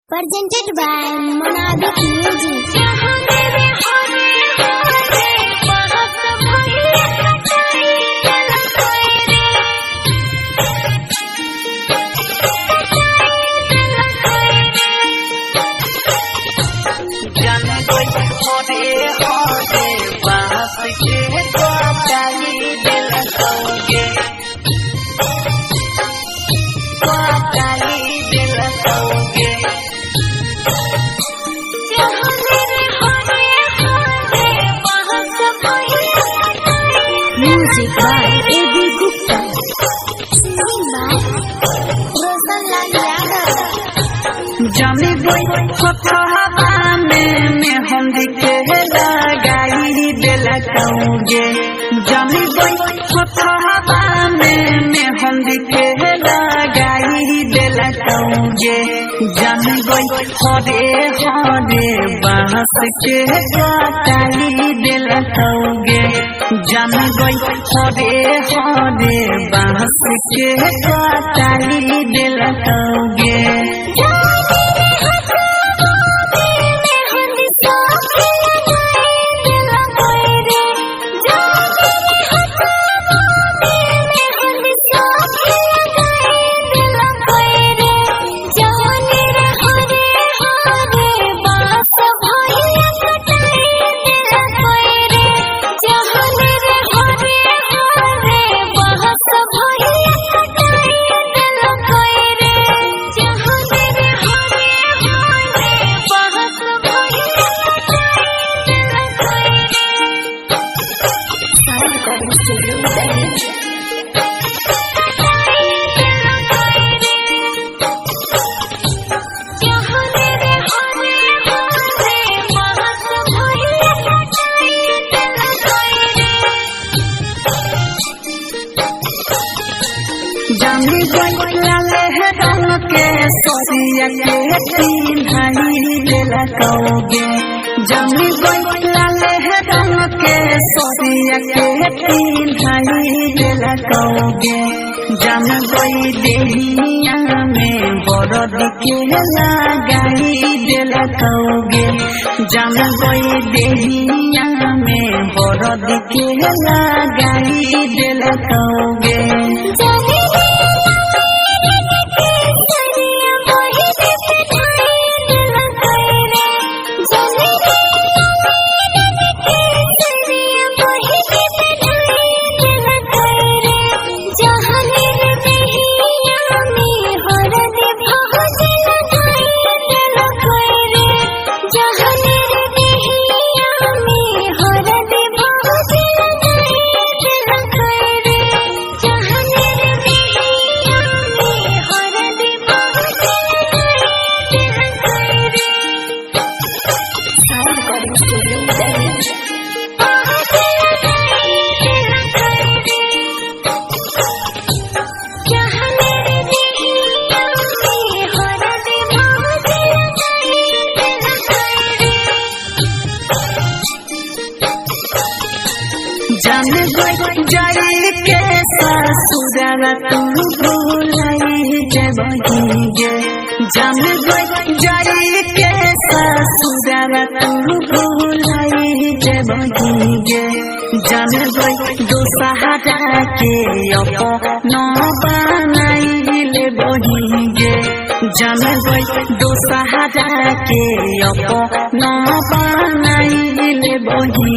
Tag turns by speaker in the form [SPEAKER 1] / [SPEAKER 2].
[SPEAKER 1] Presented by Monadic Music. Music by A.B. Gupta. Singing by Roshan Lal Yadav.
[SPEAKER 2] जाने गई हवा में हम के लगाई देला कहूँगे। जाने गई हवा में हम के लगाई देला कहूँगे। जाने गई हरे हरे बांस के कटाई देला कहूँगे। जाने गई हरे हरे बांस के कटाई देला कहूँगे।
[SPEAKER 1] Sound Recording Studio, Delhi.
[SPEAKER 2] जानी गई लाल रंग के सोरिया के पिन्हाई देला कहोगे। जानी गई लाल रंग के सोरिया के पिन्हाई देला कहोगे। जान गई देहिया में बरद के लगाई देला कहोगे। जान गई देहिया में बरद के लगाई देला कहोगे।
[SPEAKER 1] Sound Recording Studio, Delhi.
[SPEAKER 2] जान गई जाई के ससुराल तू भुलाई जेबही। जान गई जाई के ससुराल तू भुलाई जेबही। जान गई दोसहरा के अपन बनाई लेबही। जान गई दोसहरा के अपन बनाई लेबही।